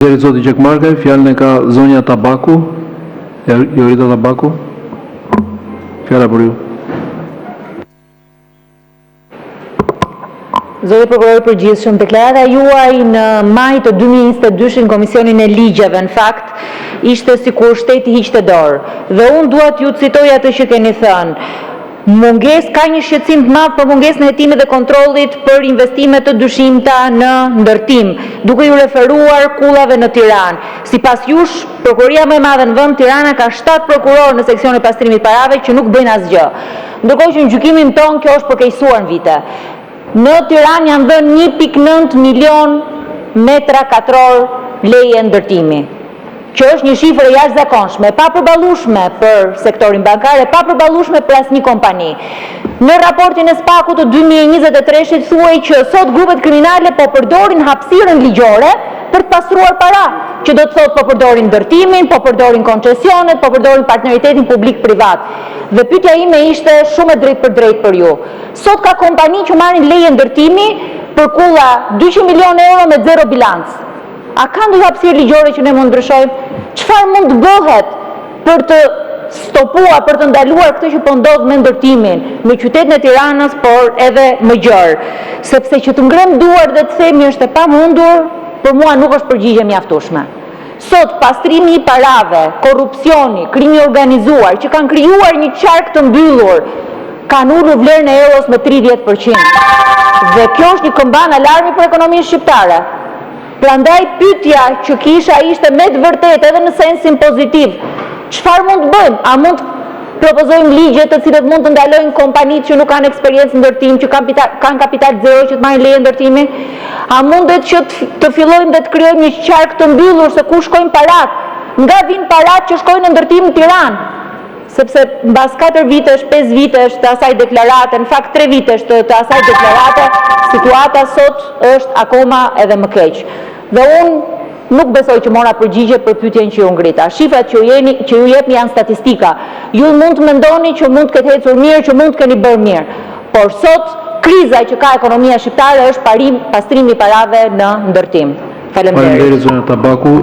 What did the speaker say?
Faleminderit, zoti Gjekmarkaj! Fjalën e ka zonja Tabaku, Jorida Tabaku. Fjala për ju. Zoti Prokuror i Përgjithshëm, deklarata juaj në maj të 2022-shit në Komisionin e Ligjeve, në fakt, ishte sikur shteti hiqte dorë. Dhe unë dua t'ju citoj atë që keni thënë: “Ka një shqetësim të madh për mungesën e hetimit dhe kontrollit për investime të dyshimta në ndërtim”, duke iu referuar kullave në Tiranë. Sipas jush, prokuroria më e madhe në vend, Tirana, ka 7 prokurorë në seksionin e pastrimit të parave që nuk bëjnë asgjë. Ndërkohë që në gjykimin tonë, kjo është përkeqësuar në vite. Në Tiranë janë dhënë 1,9 milionë metra katrorë leje ndërtimi, që është një shifër e jashtëzakonshme, e papërballueshme për sektorin bankar, e papërballueshme për asnjë kompani. Në raportin e SPAK-ut të 2023-shit thuhej që sot grupet kriminale po përdorin hapësirën ligjore për të pastruar para, që do të thotë po përdorin ndërtimin, po përdorin koncesionet, po përdorin partneritetin publik-privat. Dhe pyetja ime ishte shumë e drejtpërdrejtë për ju: sot ka kompani që marrin leje ndërtimi për kulla 200 milionë euro me zero bilanc. A ka ndonjë hapësirë ligjore që ne mund të ndryshojmë? Çfarë mund të bëhet për të stopuar, për të ndaluar këtë që po ndodh me ndërtimin në qytetin e Tiranës, por edhe më gjerë? Sepse që të ngremë duart dhe të themi është e pamundur, për mua nuk është përgjigje e mjaftueshme. Sot pastrimi i parave, korrupsioni, krimi i organizuar, që kanë krijuar një qark të mbyllur, kanë ulur vlerën e euros me 30%. Dhe kjo është një kambanë alarmi për ekonominë shqiptare. Prandaj pyetja që kisha ishte me të vërtetë edhe në sensin pozitiv: çfarë mund të bëjmë? A mund të propozojmë ligje, të cilat mund të ndalojnë kompanitë që nuk kanë eksperiencë në ndërtim, që kanë kapital zero, që të marrin leje ndërtimi? A mundet që të fillojmë dhe të krijojmë një qark të mbyllur se ku shkojnë paratë, nga vijnë paratë që shkojnë në ndërtim në Tiranë? Sepse mbas 4 vjetësh, 5 vjetësh të asaj deklarate, në fakt 3 vjetësh të asaj deklarate, situata sot është akoma edhe më keq. Dhe unë nuk besoj që mora përgjigje për pyetjen që ju ngrita. Shifrat që ju jepni janë statistika. Ju mund të mendoni që mund të ketë ecur mirë, që mund të keni bërë mirë, por sot kriza që ka ekonomia shqiptare është pastrimi i parave në ndërtim. Faleminderit! Faleminderit, zonja Tabaku!